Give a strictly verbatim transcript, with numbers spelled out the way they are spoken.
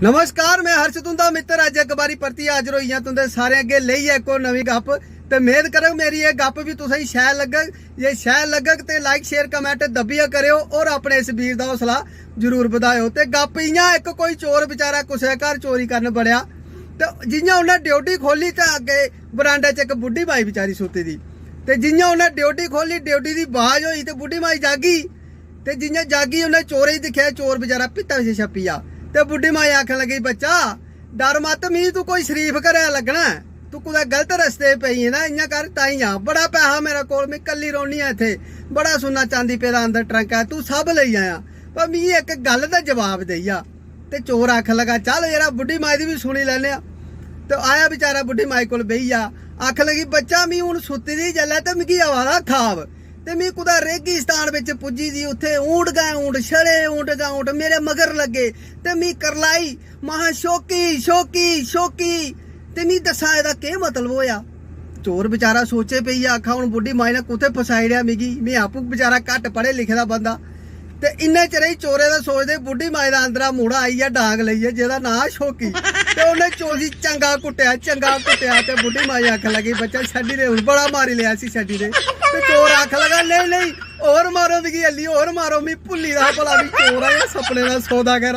नमस्कार, में हर्ष, तुंदा मित्तर। अज्ज इक बारी परतियै हाजर होई आं तुंदे सारें अग्गें लेइयै इक होर नमीं गप्प। ते मेद करग मेरी एह् गप्प बी तुसेंगी शैल लग्गग। जे शैल लग्गग ते लाइक, शेयर, कमेंट दब्बियै करेओ और अपने इस वीर दा हौसला जरूर बधाएओ। ते गप्प इ'यां, इक कोई चोर बेचारा कुसै घर चोरी करन बड़ेआ, ते जि'यां उन्नै ड्योढी खोह्ली ते अग्गें बरांडे च इक बुड्ढी माई बेचारी सुत्ती दी। ते जि'यां उन्नै ड्योढी खोह्ली, ड्योढी दी बाज होई ते बुड्ढी माई जागी। ते जि'यां जागी, उन्नै चोरै गी दिक्खेआ, चोर बेचारा भित्ता पिच्छें छप्पी गेआ। ते बुड्ढी माई आखन लगी, "बच्चा, डर मत, मी तू कोई शरीफ घरै दा लग्गना ऐ। तू कुतै गलत रस्ते पेई गेदा, इ'यां कर, ताईं जा। बड़ा पैहा मेरे कोल, में कल्ली रौह्नी आं इत्थै। बड़ा सुन्ना चांदी पेदा अंदर ट्रंका, तू सब लेई जायां, पर मिगी इक गल्ल दा जवाब देई जा।" ते चोर आखन लगा, "चल यरा, बुड्ढी माई दी बी सुनी लैने आं।" ते आया बेचारा बुड्ढी माई कोल बेही गेआ। आखन लगी, "बच्चा, मी हून सुत्ती दी जेल्लै, ते मिगी आवा दा खाब। ते मी कुतै रेगिस्तान बिच पुज्जी दी, उत्थै ऊंट गै ऊंट, छड़े ऊंट गै ऊंट मेरे मगर लग्गे। ते मी करलाई, महां, 'शौकी, शौकी, शौकी।' ते मी दस्सां, एह्दा केह् मतलब होएआ?" चोर बेचारा सोचे पेई गेआ, आखा, "हून बुड्ढी माई ने कुत्थै फसाई ओड़ेआ मिगी, में आपूं बेचारा घट्ट पढ़े लिखे दा बंदा।" ते इन्ने चिरे च चोरै दा सोचदे बुड्ढी माई दा अंदरा मुड़ा आई गेआ डांग लेइयै, जेह्दा नांऽ शौकी। ते उन्नै चोर गी चंगा कुट्टेआ, चंगा कुट्टेआ। ते बुड्ढी माई आखन लगी, "बच्चा, छड्डी दे, हून बड़ा मारी लेआ इसी, छड्डी दे।" ते चोर आखन लगा, "नेईं, नेईं, होर मारो मिगी हल्ली, होर मारो, मी भुल्ली दा हा भला मी चोर आ जां सपने दा सौदागर आ।"